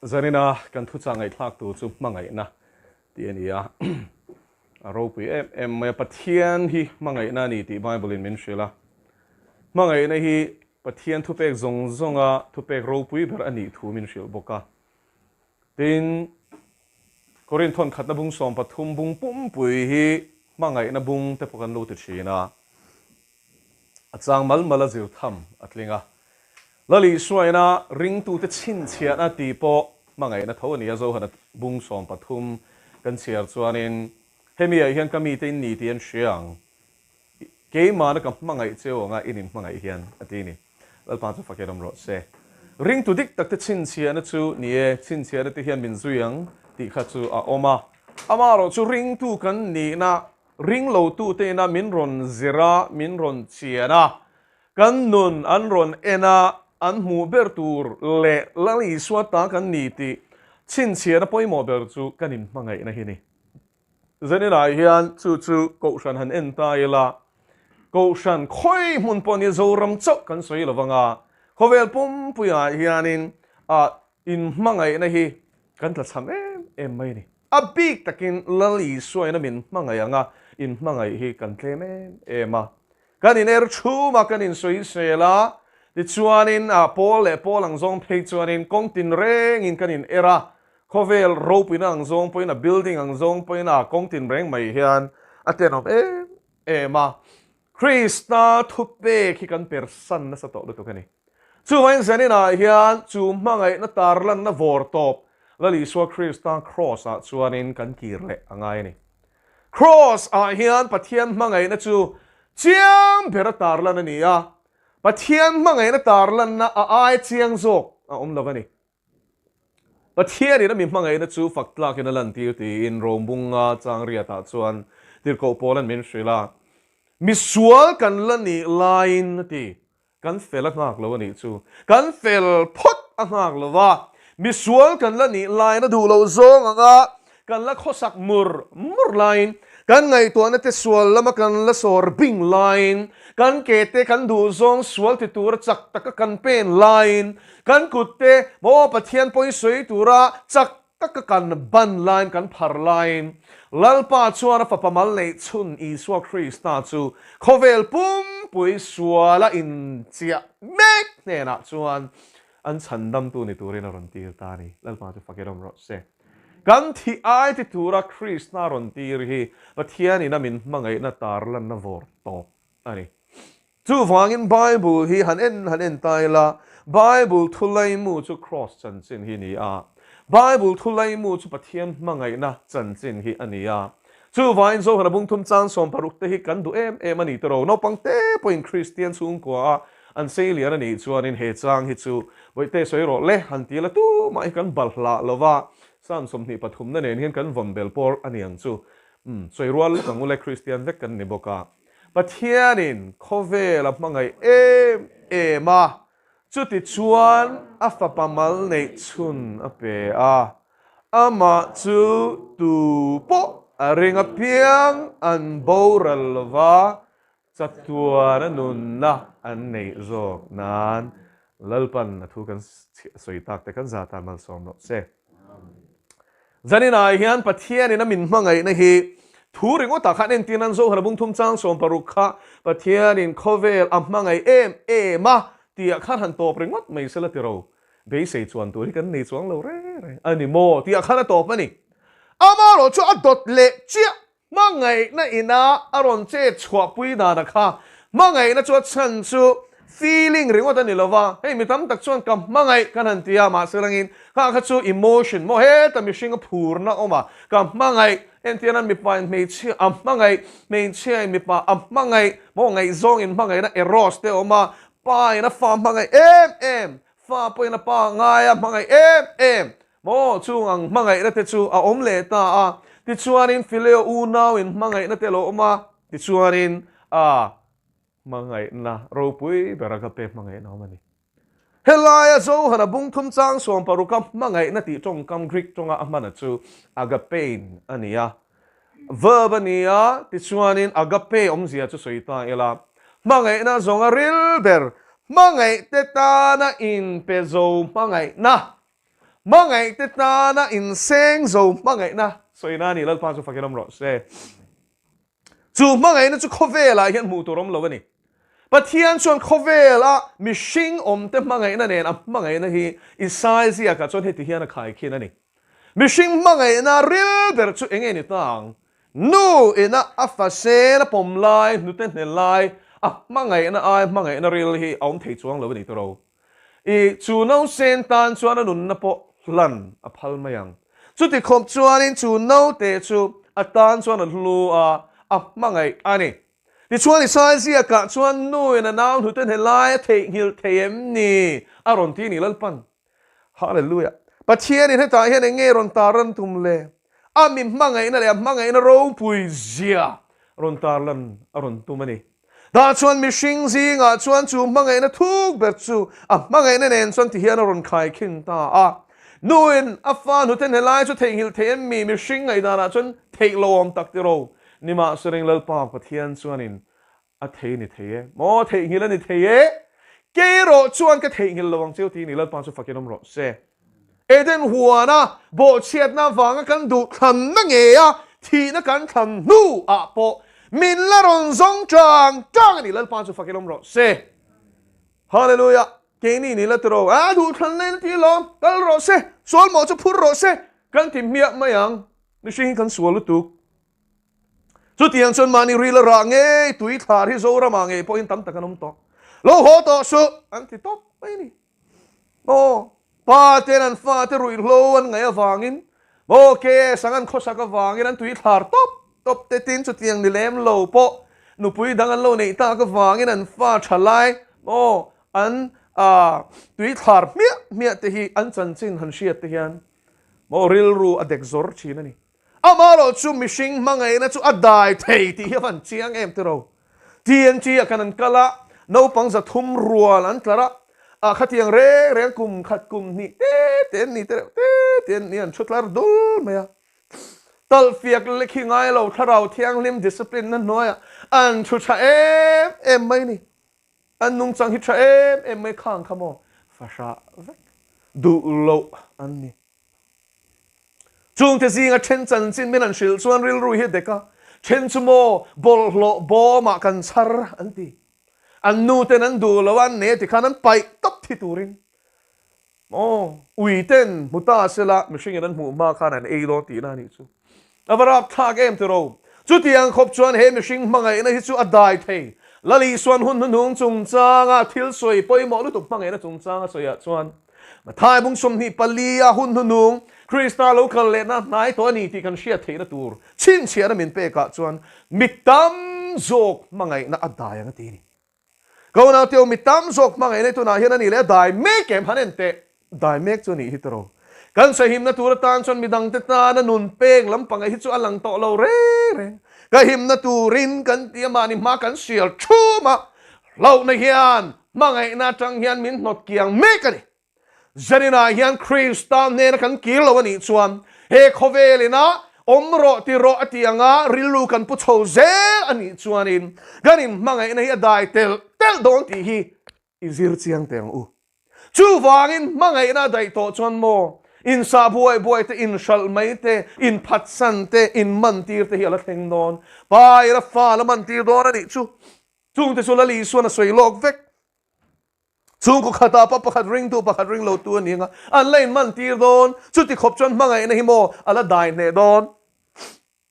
Zanina kan thuchah ngaihthlak tur chu hmangaihna tih a ni a. A ropui em em mai a, Pathian hi hmangaihna a ni tih Bible in min hrilh a. Hmangaihna hi Pathian thupek zawng zawnga thupek ropui ber a nih thu min hrilh bawk a. Tin, Korinthon khatna bung 13 bung pumpui hi hmangaihna bung te pawh kan lo ti thin a. A chang mal mal a zir tham a tling a. Lal Isuaina ringtute chhinchhiahna tih pawh hmangaihna tho a ni a, Zohana bung 13 kan chhiar chuanin, Hemi ah hian ka mite in ni tih an hria ang, keimahna ka hmangaih cheu anga in inhmangaih hian, a ti a ni. Lalpa chu fak erawm rawh se. Ringtu dik takte chhinchhiahna chu ni e, chhinchhiahna te hian min zui ang tih kha chu a awm a. Amaherawhchu ringtu kan nihna Ring lotute ina min rawn zir a, min rawn chian a, kan nun an rawn en a, an hmuh ber tur leh Lal Isua ta kan ni tih chhinchhiahna pawimawh ber chu kan inhmangaihna hi ni. Zaninah hian chu chu Kohhran han en ta ila, Kohhran khawi hmun pawh ni Zoram chauh kan sawi lo vang a, khawvel pumpuiah hianin inhmangaihna hi kan tlachham em em mai a ni. A bik takin Lal Isuain a min hmangaih ang a, inhmangaih hi kan tlem em em a. Kan in er chhum a, kan insawisel a, tichuanin a pawl leh pawl ang zawng phei chuanin kawng tin rengin kan in er a, khawvel ropuina ang zawng pawhin a building ang zawng pawhin a kawng tin reng mai hian a tenawm em em a. Krista thupek hi kan persan nasa tawh lutuk a ni. Chuvangin zaninah hian chu hmangaihna tarlanna vawr tawp Lal Isua Krista Kraws ah chuanin kan kir leh a ngai a ni. Kraws ah hian Pathian hmangaihna chu chiang bera tarlan a ni a, Pathian hmangaihna tarlanna a ai chiang zawk a awm lo a ni. Pathianin a mi hmangaihna chu fak tlakin a lantir tiin Rombunga changriatah chuan tirhkoh Paula'n min hrilh a, Misual kan la nih laiin a ti. Kan fel a nghak lo a nih chu. Kan fel phawt a nghak lo va, misual kan la nih laiin a duh loh zawng anga kan la khawsak mur mur laiin, kan ngaihtuahna te sual lama kan la sawr bing laiin, kan ke te kan duh zawng sual ti tura chak taka kan pen laiin, kan kut te maw Pathian pawi sawi tura chak taka kan ban laiin kan phar laiin Lalpa chuan a fapa mal neih chhun Isua Krista chu khawvel pumpui suala inchiah mek hnenah chuan an chhandamtu ni turin a rawn tir ta a ni. Lalpa chu fak erawm rawh se. Kan thih ai ti tura Krista rawn tir hi Pathianin a min hmangaihna tarlanna vawr tawp a ni. Chuvangin Bible hi han en han en ta ila, Bible thu laimu chu Kraws chanchin hi a ni a, Bible thu laimu chu Pathian hmangaihna chanchin hi a ni a. Chuvangin Zohana bungthum chang 60 te hi kan duh em em a ni tawh lo. Naupang te pawhin Kristian chhungkua a an sei lian a nih chuanin he chang hi chu Bawihte sawi rawh le han ti ila tumah hi kan balhlah lo va, Psalm 23 na nen hian kan vawn bel pawr a ni ang chu. Umm, sawi rual ang ule Kristian vek kan ni bawk a. Pathianin khawvel a hmangaih em em a, chuti chuan a fapa mal neih chhun a pe a, amah chu tu pawh a ring apiang an boral lova chatuana nunna an neih zawk nan Lalpan a thu kan sawi tak te kan za tan malsawm rawh se. Zaninah hian Pathianin a min hmangaihna hi thu ringawtah khan entir nan Zohara bung thum chang 60 kha Pathianin khawvel a hmangaih em em a tihah khan han tawp ringawt mai sela tiro beisei chuan tur hi kan nei chuang lo reng reng a ni maw tihah khan a tawp a ni. Amaherawh chu a dawt leh chiah Hmangaihna ina a rawn chet chhuahpui dana kha hmangaihna chu a chhan chu feeling ringawt a ni lo va, hei mi tam tak chuan ka hmangaih kan han ti a, mahse rangin kha kha chu emotion maw heta mihring a phurna awm a, ka hmangaih entir nan mipa in hmeichhia a hmangaih, hmeichhia in mipa a hmangaih maw ngaihzawng in hmangaihna eros te a awm a, pa in a fa hmangaih em em, fa pawhin a pa ngai a hmangaih em em. Maw, chung ang hmangaihna te chu a awm leh ta a, tichuanin Phileo unau in hmangaihna te lo awm a, tichuanin a hmangaihna ropui ber agape hmangaihna awm a ni. Helaia Johana bungthum chang 60 a hmangaihna tih tawngkam Greek tawnga a hmana chu agapein a ni a, verb a ni a, tichuanin agape awmzia chu sawi ta ila, hmangaihna zawnga ril ber, hmangaihte tana inpe zo hmangaihna. Hmangaihte tana inseng zo hmangaihna sawina a ni. Lalpa chu fakin awm rawh se. Chu hmangaihna chu khawvelah hian hmuh tur awm lo a ni. Pathian chuan khawvela mihring awmte hmangaihna nen a hmangaihna hi Isai ziakah chuan heti hian a khaikhin a ni. Mihring hmangaihna ril ber chu eng nge ni ta ang? Nu ina a fa sen a pawm lai, hnute hne lai, a hmangaihna ai hmangaihna ril hi a awm thei chuang lo a ni tawh. I chu nausen tan chuan a nunna pawh hlan a phal mai ang. Chuti khawp chuanin chu naute chu a tan chuan a hlu a, a hmangaih a ni. Tichuan Isai ziakah chuan nuin a nau hnute hne lai a theihnghilh thei em ni? A rawn ti a ni Lalpan. Hallelujah! Pathianin hetah hian eng nge rawn tarlan tum le? A mi hmangaihna leh a hmangaihna ropui zia rawn tarlan a rawn tum a ni. Tah chuan mihring zingah chuan chu hmangaihna thuk ber chu a hmangaihna nen chuan ti hian a rawn khaikhin ta a. Nuin a fa hnute hne lai chu theihnghilh thei em mi? Mihring ngaihdanah chuan theih lo awm tak tiraw? Nimahsela Lalpa Pathian chuanin a thei ni thei e. Maw theihnghilh a ni thei e. Kei erawh chuan ka theihnghilh lo ang cheu ti ni Lalpa chu fakin awm rawh se. Eden huana bawhchhiatna avanga kan duh thlanna ngeia thihna kan thlan hnu ah pawh min la rawn zawng tang tang a ni Lalpa chu fakin awm rawh se. Hallelujah! Keini ni la tiraw? A duh thlanna in a ti lawm, kal rawh se, sual mawh chu phur rawh se, kan ti hmiah mai ang. Mihring hi kan sual lutuk. Chutiang chuan mahni ril a rah ngei tui thlar hi Zoramah ngei pawhin tam tak an awm tawh. Lo haw tawh suh an ti tawp mai a ni. Maw pa ten an fate ruihhlo an ngaih avangin maw ke sang an khawsak avangin an tui thlar tawp tawp te tin chutiang ni lem lo pawh nupui dang an lo neih tak avangin an fa tha lai maw an tui thlar hmiah hmiah te hi an chanchin han hriat te hian maw rilru a dek zawr thin a ni. Amaherawh chu mihring hmangaihna chu a dai thei tih hi a van chiang em tiraw? TNT ah khan an kal a, naupang 300 rual an tlar a, ah khatiang reng reng kum khat kum hnih te te an ni te reuh te te an ni an thu tlar dul mai a. Talhfiak lek hi ngai lo thlarau thianghlim discipline na hnuaiah an thu tha em em mai ni. An nungchang hi tha em em mai khang kha maw fahrah vek duh loh an ni. Chungte zinga then chanchin min an hrilh chuan rilru hi a dek a, then chu maw bawlhhlawh bawmah kan chhar an ti. An nu ten an duh lo a, an nei a ti khan an paih tawp thi turin maw ui ten hmu ta sela mihringin an hmuh hma khan an ei dawn tihna a nih chu. A va rapthlak em tiraw? Chutiang khawp chuan he mihring hmangaihna hi chu a dai thei. Lal Isuan hun hnuhnung chungchanga thil sawi pawimawh lutuk hmangaihna chungchanga sawiah chuan Mathai bung 24 a hun hnuhnung Krista lo kal lehna hnai tawh a ni tih kan hriat theihna tur chhinchhiahna min pekah chuan mi tam zawk hmangaihna a dai ang a ti a ni. Ka unau teu mi tam zawk hmangaihna hi tunah hian a nih leh a dai mek em han en teh. Dai mek chu a nih hi tiraw. Kan sahimna tur atan chuan midangte tana nun pek lampanga hi chu a lang tawh lo reng reng. Ka himna turin kan ti a mahni hma kan sial thum a, hlauhna hian hmangaihna atang hian min hnawt kiang mek a ni. Zaninah hian Krista hnena kan kir lo a nih chuan he khawvel ina awm rawh ti rawh a ti anga rilru kan pu chho zel a nih chuanin kan inhmangaihna hi a dai telh telh dawn tih hi i zir chiang teh ang u. Chuvangin hmangaihna a daih tawh chuan maw insah buai buai te, inhralh mai te, inphatsan te, inmantir te hi a la thleng dawn. Pa ira fa la mantir dawn a nih chu. Chungte chu Lal Isuan a sawi lawk vek. Chhungkaw khatah pawh pakhat ringtu pakhat ring lotu a ni anga an la inmantir dawn. Chuti khawp chuan hmangaihna hi maw a la dai hneh dawn.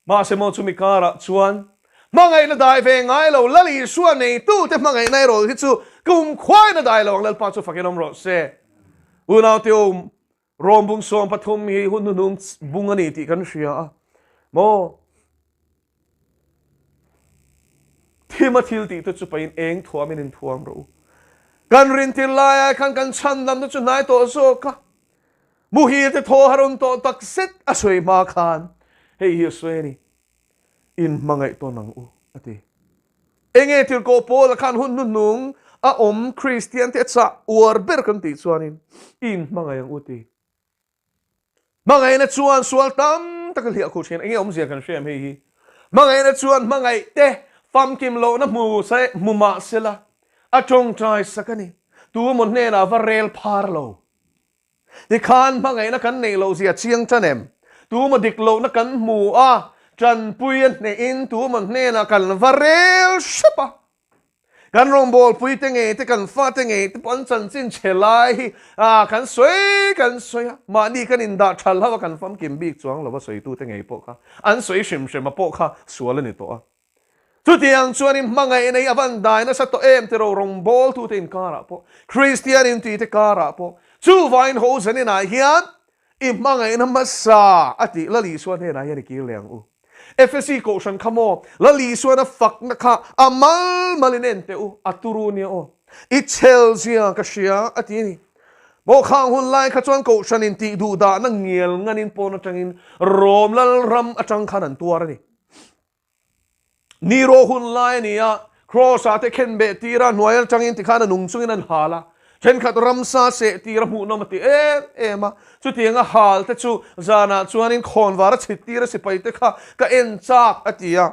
Mahse maw chumi karah chuan hmangaihna dai ve ngai lo Lal Isua neitute hmangaihna erawh hi chu kum khuain a dai lo ang Lalpa chu fakin awm rawh se. Unaute u, Rom bung 13 hi hun hnuhnung bung a ni tih kan hria a maw? Thima thil tih te chu pahin eng thuamin inthuam rawh u. Kan rintir lai ai khan kan chhandamna chu hnai tawh zawk a. Muhil te thaw har awm tawh tak zet a sawi hma khan hei hi a sawi a ni. In hmangaih tawn ang u a ti. Enge tirhkoh Paula khan hun hnuhnung a awm Kristian te a chah uar ber kan tih chuanin in hmangaih ang u ti. Hmangaihna chuan sual tam tak a hliah khuh thin. Enge awmzia kan hria em hei hi? Hmangaihna chuan hmangaih te famkim lohna hmu se hmu mah sela a tawngtai sak a ni. Tu emaw hnenah va rel phar lo. Tikhan hmangaihna kan neih loh zia chiang tan em? Tuma dik lohna kan hmu a, tanpui a hnehin tuma hnenah kan va rel hrep a. Kan rawngbawlpui te ngei te, kan fate ngei te pawh an chanchin chhe lai hi kan sawi kan sawi a, mahni kan indah thal ho a, kan famkim bik chuang lo a sawitute ngei pawh kha an sawi hrim hrim a pawh kha sual a ni tawh a. Chutiang chuanin hmangaih nei a van dai nasa tawh em tiro rawngbawltute inkarah pawh, Kristian intite karah pawh, chuvain ho zaninah hian i hmangaihna hmasa a tih Lal Isua hnenah hian i kir leh ang u. Efesi kohhran kha maw Lal Isuan a fakna kha a mal malin en teh u, a turu nia aw. I chhel zia ka hria a ti a ni. Maw khang hun lai kha chuan kohhran in tih duh dahna ngial nganin pawn atangin Rom Lalram atang khan an tuar a ni. Nero hun lai a ni a, Cross-ah te khen beh tir a, hnuai atangin tikhan a nung chungin an hal a, thenkhat ramsa seh tir a hmuhnawm a ti em em a, chutiang a hal te chu zanah chuanin khawnvar a chhit tir a sipai te kha ka en chak a ti a,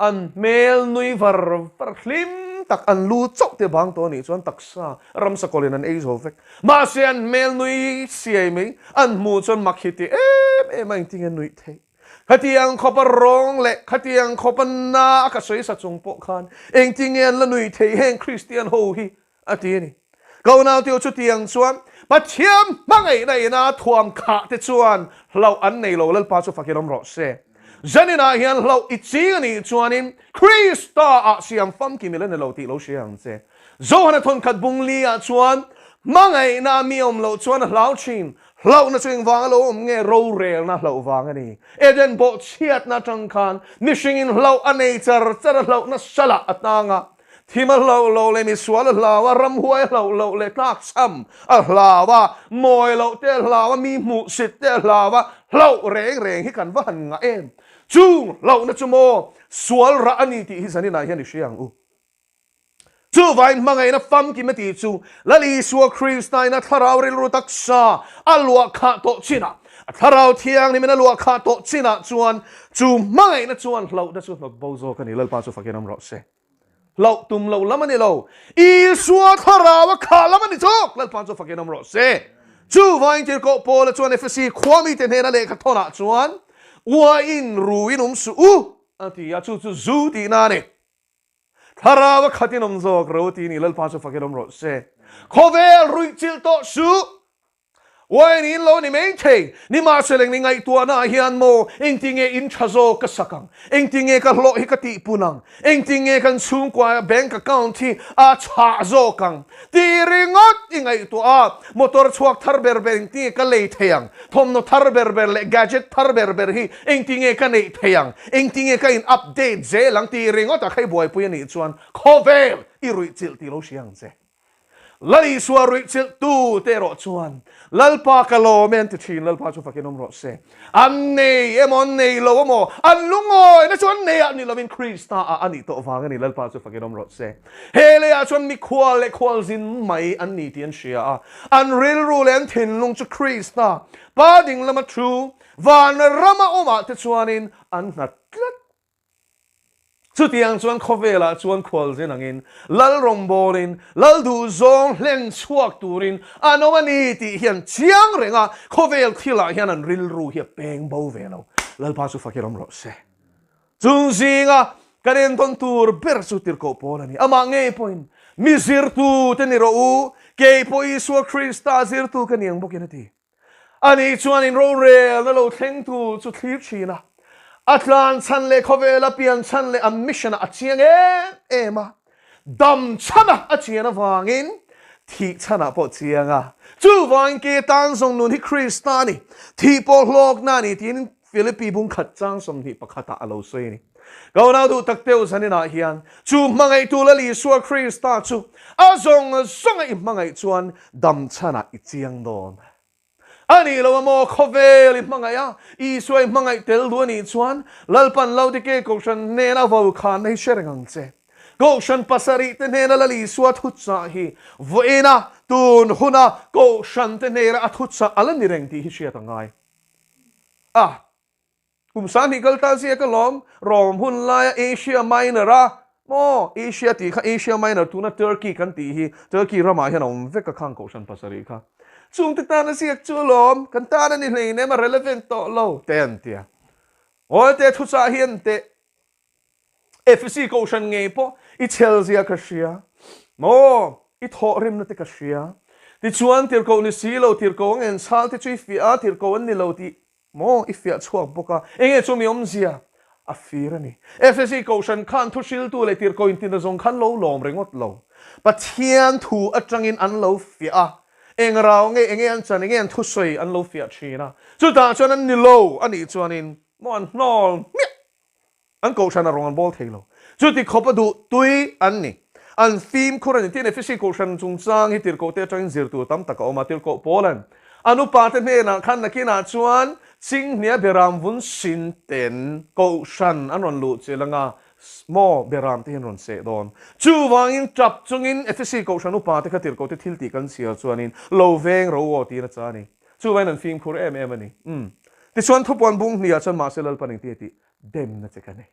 an hmel nui var var hlim tak an lu chauh te bang tawh a nih chuan taksa ramsa kawlin an ei zo vek. Mahse an hmel nui siai mai an hmuh chuan mak hi ti em em a engtinge nuih theih. Khatiang khawpa rawng leh khatiang khawpa na a ka sawi sa chung pawh khan engtinge an la nui thei heng Kristian ho hi a ti a ni. Ka unauteu chutiang chuan Pathian hmangaihna ina thuam khah te chuan hlauh an nei lo Lalpa chu fakin awm rawh se. Zaninah hian hlauh i ching a nih chuanin Krista ah siam famkim i la ni lo tih lo hria ang che. Johana thawnkhat bung li ah chuan hmangaihna a mi awm loh chuan a hlau thin. Hlauhna chu engvang a lo awm nge? Rorelna hlauh vang a ni. Eden pawh chhiatna atang khan mihringin hlauh a nei char char a, hlauhna salah a tang a. Thim a hlauh loh leh misual a hlau a, ramhuai a hlauh loh leh tlakchham a hlau a, mawi loh te a hlau a, mi hmuhsit te a hlau a, hlauh reng reng hi kan va han ngah em? Chung hlauhna chu maw sual rah a ni tih hi zaninah hian i hria ang u. Chuvain hmangaihna famkim a tih chu Lal Isua Kristain a thlarau rilru taksa a luah khah tawh chinah, a thlarau thianghlimin a luah khah tawh chinah chuan chu hmangaihna chuan hlauhna chu hnawt bo zawk a ni. Lalpa chu fakin awm rawh se. Hlauh tum lo lam a ni lo. Isua thlarau a khah lam a ni chawk. Lalpa chu fakin awm rawh se. Chuvain Tirhkoh Paula chuan Efesi khua mite hnena lehkha thawnah chuan, Uain ruin awm suh u, a ti a, chu chu zu tihna a ni. Thlarau a khat in awm zawk ro ti ni Lalpa chu fakin awm rawh se. Khawvel ruih chilh tawh suh. Wine in lo ni mai thei. Nimahseleng ni ngaihtuahna ah hian maw engtinge in tha zawk ka sak ang? Engtinge ka hlawh hi ka tihpun ang? Engtinge kan chhungkua bank account hi a chhah zawk ang? Tih ringawt i ngaihtuah a, motor chhuak thar ber ber engtinge ka lei thei ang? Thawmhnaw thar ber ber leh gadget thar ber ber hi engtinge ka neih thei ang? Engtinge ka in update zel ang tih ringawt a khai buaipui a nih chuan khawvel i ruihchilh tih lo hria ang che. Lal Isua ruihchilh tu te erawh chuan Lalpa ka lawm e an ti thin, Lalpa chu fakin awm rawh se. An nei emaw an nei lo emaw an lungawina chu an nei ah ni lovin Krista ah a nih tawh vang a ni, Lalpa chu fakin awm rawh se. He leiah chuan mikhual leh khualzin mai an ni tih an hria a, an rilru leh an thinlung chu Krista Pa ding lama thu van rama awmah te chuanin an nghat tlat. Chutiang chuan khawvelah chuan khualzin angin Lal rawngbawlin Lal duhzawng hlen chhuak turin an awm a ni tih hian chiang reng a, khawvel thilah hian an rilru hi a peng bo ve lo. Lalpa chu fakir awm rawh se. Chung zinga kan entawn tur ber chu tirhkoh pawl a ni. Amah ngei pawhin, Mi zirtute ni rawh u, kei pawh Isua Krista zirtu ka ni ang bawkin a ti. Ani chuan in rorelna lo thleng tur chu thlir thin a, a tlan chhan leh khawvela pian chhan leh a mission-ah a chiang em em a, dam chhana a chian avangin thih chhanah pawh chiang a. Chuvangin ke tan zawng nun hi Krista a ni, thih pawh hlawkna a ni tiin Philippi bung khat chang 21 ah a lo sawi a ni. Ka unau duh tak teuh zaninah hian chu hmangaihtu Lal Isua Krista chu a zawng zawnga i hmangaih chuan dam chhanah i chiang dawn a nih lo a maw? Khawvel i hmangaih a, Isua i hmangaih tel duh a nih chuan Lalpan Laodikea Kohhran hnena vokhanna hi hre reng ang che. Kohhran pasarih te hnena Lal Isua thuchah hi vawiina tun huna Kohhran te hnena a thuchah a la ni reng tih hi hriat a ngai. A, kum 2000 kal ta ziak alawm, Rome hun laia Asia Minor a, maw, Asia tih kha Asia Minor tuna Turkey kan tih hi, Turkey ramah hian a awm vek a khang kohhran pasarih kha. Chungte tana ziak chu alawm, kan tan a ni hleinem a relevant tawh lo te an ti a. Ngawi te thuchah hi an teh. Efesi Kohhran ngei pawh i chhel zia ka hria maw, i thawhrimna te ka hria. Tichuan tirhkoh ni si lo, tirhkoh ang en chhal te chu i fiah a, tirhkoh an ni lo tih maw i fiah chhuak bawk a. Enge chu mi awmzia? A fir a ni. Efesi Kohhran khan thuhriltu leh tirhkoh intina zawng khan lo lawm ringawt lo. Pathian thu atangin an lo fiah a, eng rau nge, enge an chan, enge an thusawi an lo fiah thin a. Chutah chuan an ni lo a nih chuanin maw an hnawl hmiah An kohhran a rawn bawl thei lo. Chuti khawp a duh tui an ni. An fimkhur a ni. Tin, Efesi kohhran chungchang hi tirhkoh te atangin zir tur tam tak a awm a. Tirhkoh Paulan an upa te hnenah khan nakinah chuan Chinghnia beram vun sin ten kohhran an rawn luh chilh anga maw beram te hi an rawn seh dawn. Chuvangin tap chungin Efesi kohhran upa te kha tirhkoh te thil tih kan chhiar chuanin lo veng ro aw tiin a cha a ni. Chuvangin an fimkhur em em a ni. Umm. Tichuan thupuan bung hniah chuan mahse Lalpan engti a tih? Demna che ka nei.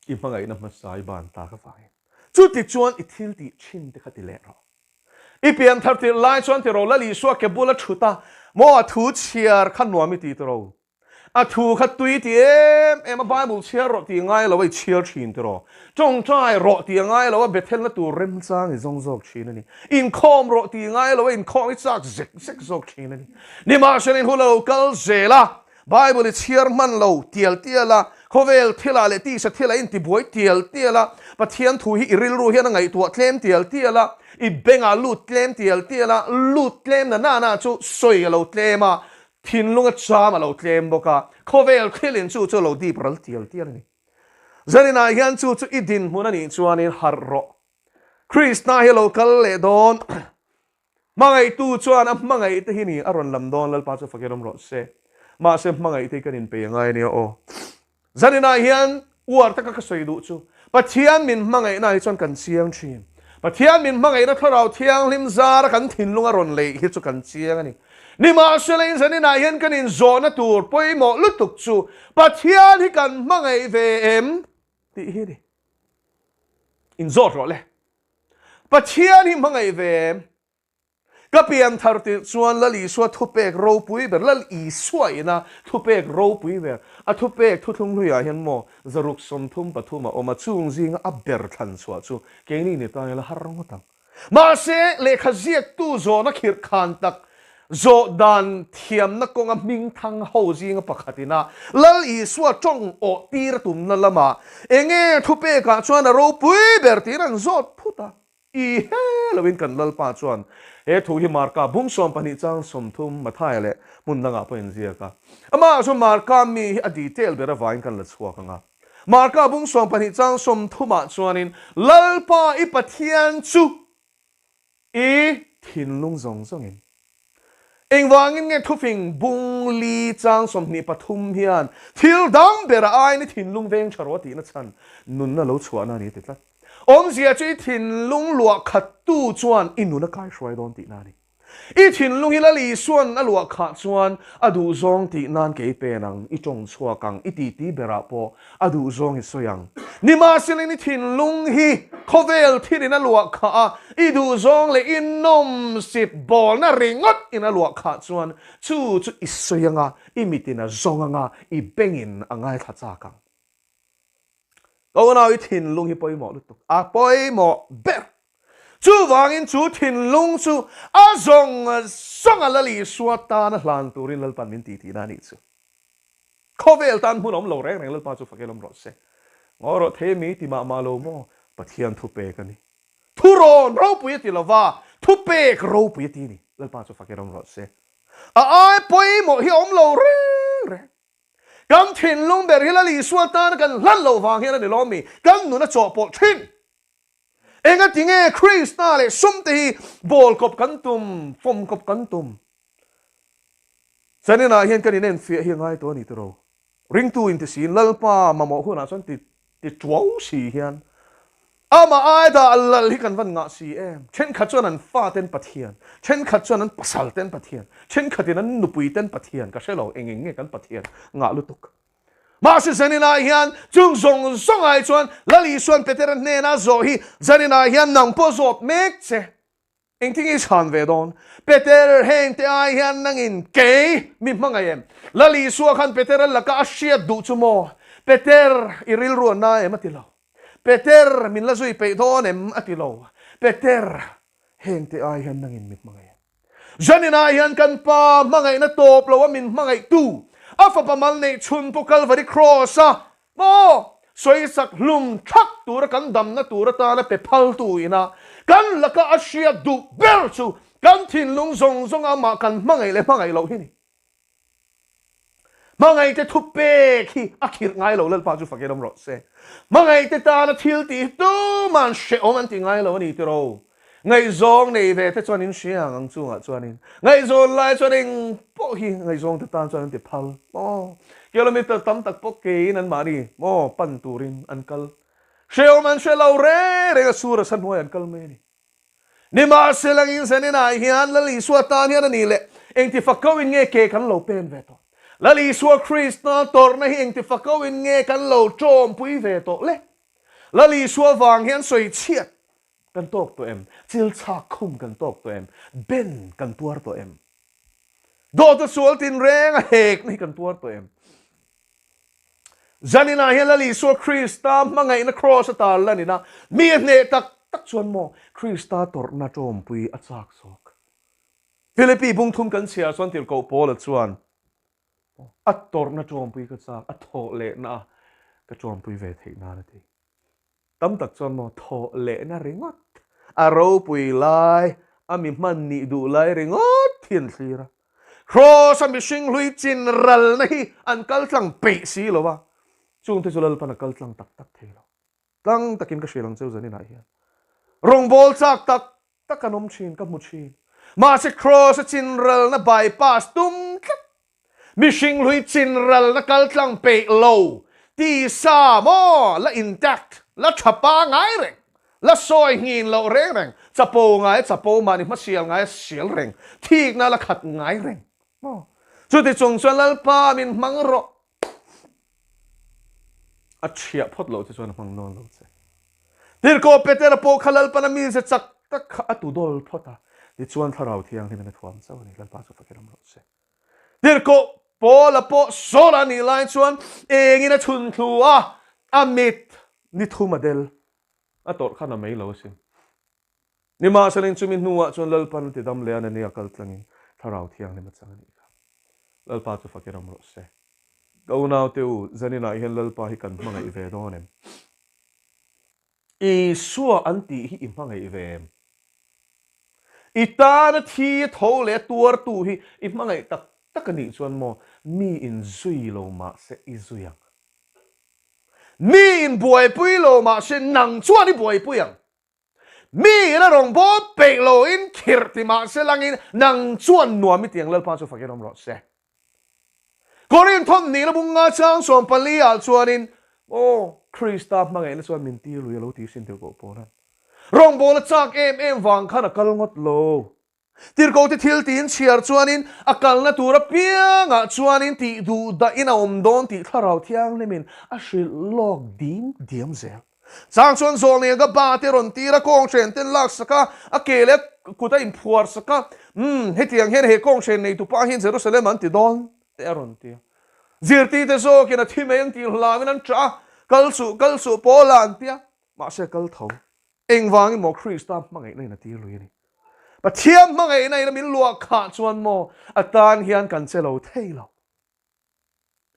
I hmangaihna hmasa i ban tak avangin chuti chuan i thil tih thin te kha ti leh rawh. I pian thar tirh lai chuan tiraw Lal Isua ke bula thut a, maw a thu chhiar kha nuam i ti tiraw? A thu kha tui ti em em a, Bible chhiar rawh tih ngai lo a i chhiar thin tiraw? Tawngtai rawh tih a ngai lo a, Bethelna tur remchang i zawng zawk thin a ni. Inkhawm rawh tih ngai lo a, inkhawm i chak zek zek zawk thin a ni. Nimahsela in hun a lo kal zel a, Bible i chhiar hman lo tial tial a, khawvel thilah leh tisa thilah i intibuai tial tial a, Pathian thu hi i rilru hian a ngaihtuah tlem tial tial a, i bengah lut tlem tial tial a, lut tlem na na na chu sawi a lo tlem a, thinlung a cham a lo tlem bawk a, khawvel thilin chu chu a lo dip ral tial tial a ni. Zaninah hian chu chu i dinhmun a nih chuanin harh rawh. Krista hi a lo kal leh dawn. Hmangaihtu chuan a hmangaih te hi ni a rawn lam dawn Lalpa chu fakin awm rawh se. Mahse hmangaih te hi kan inpei a ngai ania aw. Zaninah hian uar taka ka sawi duh chu Pathian min hmangaihna hi chuan kan chiang thin. Pathian min hmangaihna Thlarau Thianghlim zara kan thinlung a rawn leih hi chu kan chiang a ni. Nimahsela in zaninah hian kan inzawhna tur pawimawh lutuk chu Pathian hi kan hmangaih ve em tih hi a ni. Inzawt rawh le. Pathian hi hmangaih ve em? Ka pian thar tirh chuan Lal Isua thupek ropui ber, Lal Isua ina thupek ropui ber, a thupek thuthlung hluiah hian maw zaruk 33 a awm a, chung zinga a ber thlan chhuah chu keini ni tan ila har ngawt ang. Mahse, lehkha ziaktu zawhna khirh khan tak zawh dan thiamna kawnga hmingthang ho zinga pakhat ina Lal Isua tawng awh tir a tumna lamah enge thupekah chuan a ropui ber tiin an zawt phut a. I he loin kan Lalpa chuan he thu hi Marka bung 12 chang 30 Mathaia leh hmun dangah pawh inziak a. Amah chu Marka mi hi a detail ber avangin kan la chhuak ang a. Marka bung 12 chang 30 ah chuanin Lalpa i Pathian chu I thinlung zawng zawngin. Engvangin nge thufing bung li chang 23 hian thil dang bera aiin i thinlung veng tha rawh a tihna chhan nunna lo chhuahna a ni ti tlat. Awmzia chu i thinlung luah khattu chuan i nun a kaihruai dawn tihna a ni. I thinlung hi Lal Isua'n a luah khah chuan a duhzawng tih nan kei pen ang, i tawng chhuak ang, i titi berah pawh a duhzawng i sawi ang. Nimahselain i thinlung hi khawvel thilin a luah khah a, i duhzawng leh i nawmsip bawlna ringawt in a luah khah chuan chu chu i sawi ang a, i mitin a zawng ang a, i bengin a ngaithla chak ang. Ka unau i thinlung hi pawimawh lutuk, a pawimawh ber. Chuvangin chu thinlung chu a zawng zawng a Lal Isua tana hlan turin Lalpan min ti tihna a nih chu. Khawvel tan hmun awm lo reng reng Lalpa chu fakel awm rawh se. Ngaw rawh thei mi ti mah mah lo maw? Pathian thupek a ni. Thurawn ropui a ti lova, thupek ropui a ti a ni. Lalpa chu fakel awm rawh se. A ai pawimawh hi a awm lo reng reng. Kan thinlung ber hi Lal Isua tana kan hlan loh vang hian a ni lawm mi? Kan nun a chawhpawlh thin. Engati nge Krista leh sum te hi bawl kawp kan tum, fawm kawp kan tum? Zaninah hian kan inenfiah hi a ngai tawh a ni tiraw? Ringtu inti siin Lalpa mamawh hunah chuan ti ti tuau si hian amah ai dah lal hi kan van ngah si em? Thenkhat chuan an faten Pathian, thenkhat chuan an pasalten Pathian, thenkhatin an nupuiten Pathian, ka hre lo eng eng nge kan Pathian ngah lutuk. Mahse zaninah hian chung zawng zawng ai chuan Lal Isuan Petera hnena zawh hi zaninah hian nang pawh zawt mek che. Engtin nge i chhan ve dawn? Peter, heng te ai hian nangin kei mi hmangaih em? Lal Isua khan Petera laka a hriat duh chu maw? Peter, i rilru a na em a ti lo. Peter, min la zui peih dawn em a ti lo. Peter, heng te ai hian nangin mi hmangaih em? Zanin ah hian kan Pa hmangaihna tawp lo a min hmangaihtu, a fapa mal neih chhun pawh Kalvari Cross a Maw? Sawisak hlum thak tura kan damna tur atana pe phaltu ina kan laka a hriat duh ber chu kan thinlung zawng zawnga amah kan hmangaih leh hmangaih loh hi ni. Hmangaihte thu pek hi a khirh ngai lo Lalpa chu fakin awm rawh se. Hmangaihte tana thil tih hi tuman hrehawm an ti ngai lo a ni tiraw? Ngaihzawng nei ve te chuan in hria ang ang chungah chuanin ngaihzawn lai chuan eng pawh hi ngaihzawng te tan chuan an ti phal maw? Kilometer tam tak pawh keiin an mahni maw pan turin an kal hrehawm an hre lo reng reng a sur a sa hnuai an kal mai a ni. Nimahsela ngin zaninah hian Lal Isua tan hian a nih leh engti fakau in nge ke kan lo pen ve tawh? Lal Isua Krista tawrhna hi engti fakau in nge kan lo tawmpui ve tawh le? Lal Isua vang hian sawi chhiat Kan tawk tawh em? Chil chhak khum kan tawk tawh em? Ben kan tuar tawh em? Dawt a sual tinreng a hekna hi kan tuar tawh em? Zaninah hian Lal Isua Krista hmangaihna kraws a tar lan ina mi a hneh tak tak chuan maw Krista tawrhna tawmpui a chak zawk. Philippi bungthum kan chhiar chuan tirhkoh Paula chuan a tawrhna tawmpui ka chak, a thawh lehna a ka tawmpui ve theih nan a ti. Tam tak chuan maw thawh lehna ringawt, a ropui lai, a mi hman nih duh lai ringawt hi an thlir a. Kraws a mihring hlui chin ralna hi an kal tlang peih si lo a, chungte chu Lalpan a kal tlang tak tak thei lo. Tlang takin ka hrilh ang cheu zaninah hian rawngbawl chak tak tak an awm thin, ka hmu thin. Mahse Kraws a chin ralna bypass tum tlat Mihring hlui chin ralna kal tlang peih lo, tisa maw la intact, la tha pangai reng, la sawi nghin loh reng reng, chapo ngai a chapo mahni hmasial ngai a sial reng, thikna la khat ngai reng maw. Chuti chung chuan Lalpa min hmang rawh. A thiah phawt loh che chuan a hmang nawn lo che. Tirhkoh Petera pawh kha Lalpan a mize chak tak kha a tu dawl phawt a, tichuan Thlarau Thianghlimin a thuam chauh a ni. Lalpa chu fakin awm rawh se. Tirhkoh Paula pawh Saul-a nih lai chuan engin a chhun thlu a, a mit ni thum a del. A tawrh khan a mei lo asin. Nimahsela chumi hnuah chuan Lalpan a ti dam leh a, Anania kal tlangin Thlarau Thianghlim a chang a nih kha. Lalpa chu fakin awm rawh se. Ka unaute u, zaninah hian Lalpa hi kan hmangaih ve dawn em? Isua an tih hi i hmangaih ve em? I tana thi a tho leh a tuartu hi i hmangaih tak tak a nih chuan maw mi in zui lo mah se i zui ang. Mi in buaipui lo mah se nang chuan i buaipui ang. Mi in a rawn bawl peih lo in khirh ti mah se langin nang chuan nuam i ti ang Lalpa chu fakin awm rawh se. Korinth nihna bunga chang 14 ah chuanin, Aw, Krista hmangaihna chuan min tir lui a lo ti sin tirhkoh Paula'n. Rawngbâwl a châk em em vang khan a kal ngawt lo. Tirhkohte thil tiin chhiar chuanin a kalna tur apiangah chuanin tih duh dahin a awm dawn tih Thlarau Thianghlimin a hrilh lawk dim diam zel. Chang chuan zawlnei aga ba te rawn tir a, kawnghren ten lak sak a, a ke leh a kut a inphuar sak a, Umm, hetiang hian he kawnghren nei tupa hian Jerusalem an ti dawn, te a rawn ti a. Zirtite zawkin a thi mai ang tih hlauin an ṭah a, Kal suh, kal suh, Paula an ti a, mahse a kal tho. Engvangin maw Krista hmangaihna in a tir lui a ni. Pathian hmangaihna in a min luah khah chuan maw a tan hian kan che lo thei lo.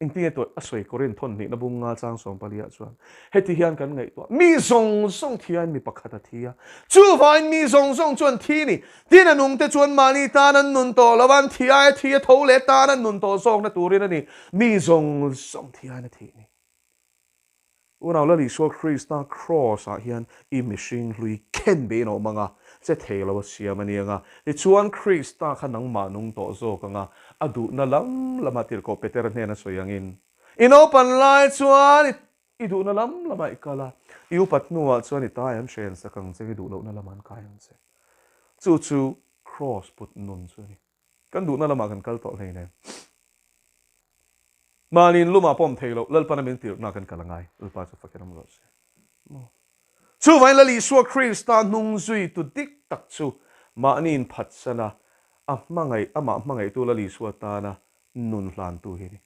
Engtinge tawh a sawi Korinth thawn hnihna bung nga chang 14 ah chuan heti hian kan ngaihtuah, Mi zawng zawng thiain mi pakhat a thi a, chuvangin mi zawng zawng chuan thi ni. Tin a nungte chuan mahni tan an nun tawh lo a, an thi aia thi a tho leh tan an nun tawh zawkna turin a ni. Mi zawng zawng thiain a thih ni. Unau Lal Isua Krista Kraws ah hian i mihring hlui khen bein a awm ang a, che thei lo a siam a ni ang a. Tichuan Krista kha nangmah nung tawh zawk ang a, a duhna lam lamah tirhkoh Petera hnena sawi angin, I naupan lai chuan i duhna lam lamah i kal a, i upat hnuah chuan i tai an hren sak ang che, i duh lohna lamah an kai ang che. Chu chu Kraws put nun chu a ni. Kan duhna lamah kan kal tawh hleinem. Mahni in lumah pawm thei loh, Lalpana min tirhna kan kal a ngai. Lalpa chu fakin awm rawh se. Maw? Chuvangin Lal Isua Krista hnung zuitu dik tak chu Mahni inphatsan a, a hmangaih, amah hmangaihtu Lal Isua tana nun hlantu hi a ni.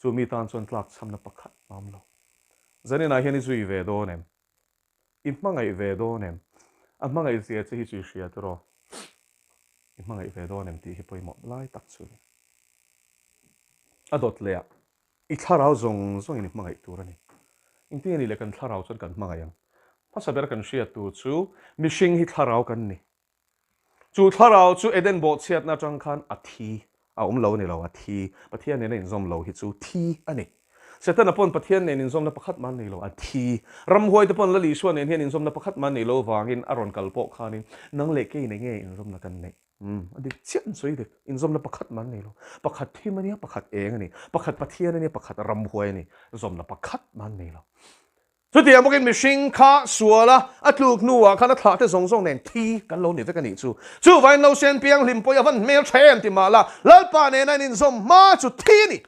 Chu mi tan chuan tlakchhamna pakhat a awm lo. Zaninah hian i zui ve dawn em? I hmangaih ve dawn em? A hmangaih zia che hi chu i hria tiraw? I hmangaih ve dawn em tih hi pawimawh lai tak chu a ni. A dawt leh ah i thlarau zawng zawngin i hmangaih tur a ni. Engtin nge ni le kan thlarau chuan kan hmangaih ang? Hmasa ber kan hriat tur chu mihring hi thlarau kan ni. Chu thlarau chu Eden bawhchhiatna atang khan a thi, a awm lo a ni lo, a thi. Pathian nena inzawm lo hi chu thi a ni. Setana pawn Pathian nen inzawmna pakhat mah an nei lo, a thi. Ramhuaite pawn Lal Isua nen hian inzawmna pakhat mah an nei lo vangin a rawn kal pawh khanin nang leh kei nei nge inzawmna kan neih? Umm, a dik chiah an sawi dik. Inzawmna pakhat mah an nei lo. Pakhat thim a nia, pakhat eng a ni. Pakhat Pathian a nia, pakhat ramhuai a ni. Zawmna pakhat mah an nei lo. Chutiang bawkin mihring kha suala a tluk hnuah khan a thlah te zawng zawng nen thi kan lo ni vek a nih chu. Chuvain Nausen piang hlim pawh i a van hmel tha em ti mah la, Lalpa nena in inzawm hma chu thi a ni.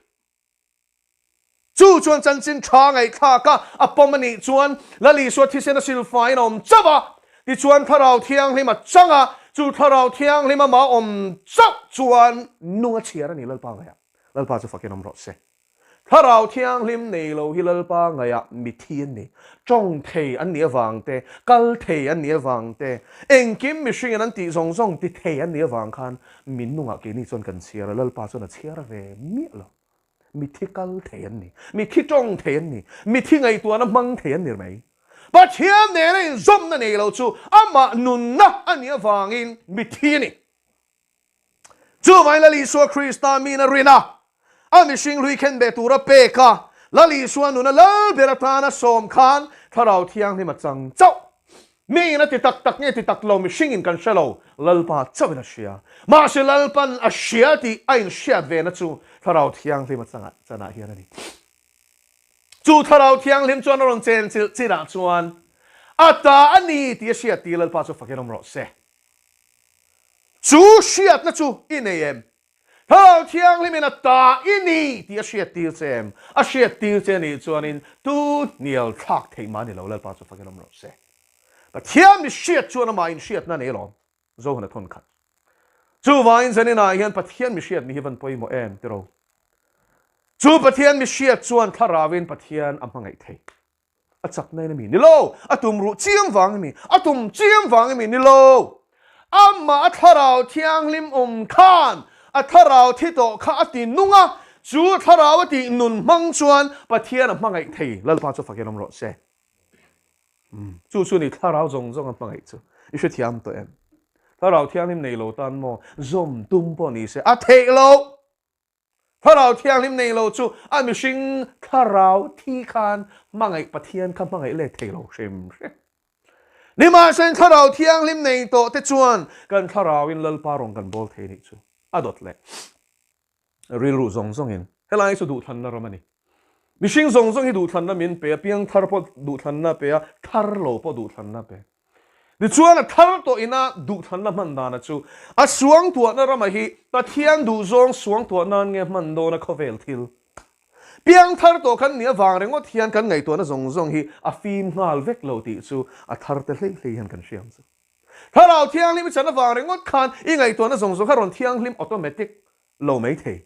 Chu chuan chanchin tha ngaihthlak a a pawm a nih chuan Lal Isua thisen a silfaiin a awm chauh a, tichuan Thlarau Thianghlim a chang a, chu Thlarau Thianghlim amah awm chauh chuan nung a chhiar a ni Lalpa ngaihah. Lalpa chu fakin awm rawh se. Thlarau Thianghlim nei lo hi Lalpa ngaihah mithi an ni. Tawng thei an nih avang te, kal thei an nih avang te, engkim mihringin an tih zawng zawng ti thei an nih avang khan min nungah keini chuan kan chhiar a, Lalpa chuan a chhiar ve miah lo. Mithi kal thei an ni, mithi tawng thei an ni, mithi ngaihtuahna hmang thei an ni mai. Pathian nena inzawmna nei lo chu amah nunna a nih avangin mithi a ni. Chuvangin Lal Isua Krista min a rin a, a mihring hlui khen beh tura pek a, Lal Isua nuna lal ber atana sawm khan Thlarau Thianghlim a chang chauh. Miin a ti tak tak nge ti tak lo mihringin kan hre lo, Lalpa chauhin a hria. Mahse Lalpan a hria tih a inhriat vena chu Thlarau Thianghlim a changah chanah hian a ni. Chu Thlarau Thianghlim chuan a rawn chen chilh chinah chuan a ta a ni tih a hriat tih Lalpa chu fakin awm rawh se. Chu hriatna chu i nei em? Thlarau Thianghlimin a ta i ni tih a hriattir che em? A hriattir che nih chuanin tu hnial thlak theih mah ni lo, Lalpa chu fakin awm rawh se. Pathian mi hriat chuan amah inhriatna a nei alawm, Zohana thawn khat. Chuvangin zaninah hian Pathian mi hriat ni hi van pawimawh em tiraw? Chu Pathian mi hriat chuan Thlarauin Pathian a hmangaih thei. A chak na in a mi ni lo, a tum ruh chiang vang i mi, a tum chiang vang i mi ni lo. Amah a thlarau thianghlim awm khan a thlarau thi tawh kha a ti nung a, chu thlarau a tih nun hmang chuan Pathian a hmangaih thei, Lalpa chu fakin awm rawh se. Chu chu ni thlarau zawng zawng a hmangaih chu i hrethiam tawh em? Thlarau thianghlim nei lo tan maw zawm tum pawh ni se a theih loh. Thlarau Thianghlim nei lo chu a mihring thlarau thi khan hmangaih Pathian kha hmangaih let thei lo hrim hrim. Nimahsela Thlarau Thianghlim nei tawh te chuan kan thlarauin Lalpa rawn kan bawl thei nih chu a dawt leh rilru zawng zawngin helai chu duhthlanna ram a ni. Mihring zawng zawng hi duhthlanna min pe a, piangthar pawh duhthlanna pe a, thar lo pawh duhthlanna pe. Tichuan a thar tawh ina duhthlanna hman dana chu a suangtuahna rama hi Pathian duhzawng suangtuah nan nge hman dawna khawvel thil piangthar tawh kan nih avang ringawt hian kan ngaihtuahna zawng zawng hi a fim nghal vek lo tih chu a thar te hlei hlei hian kan hria ang chu. Thlarau Thianghlim i chan avang ringawt khan i ngaihtuahna zawng zawng kha rawn thianghlim automatic lo mai thei.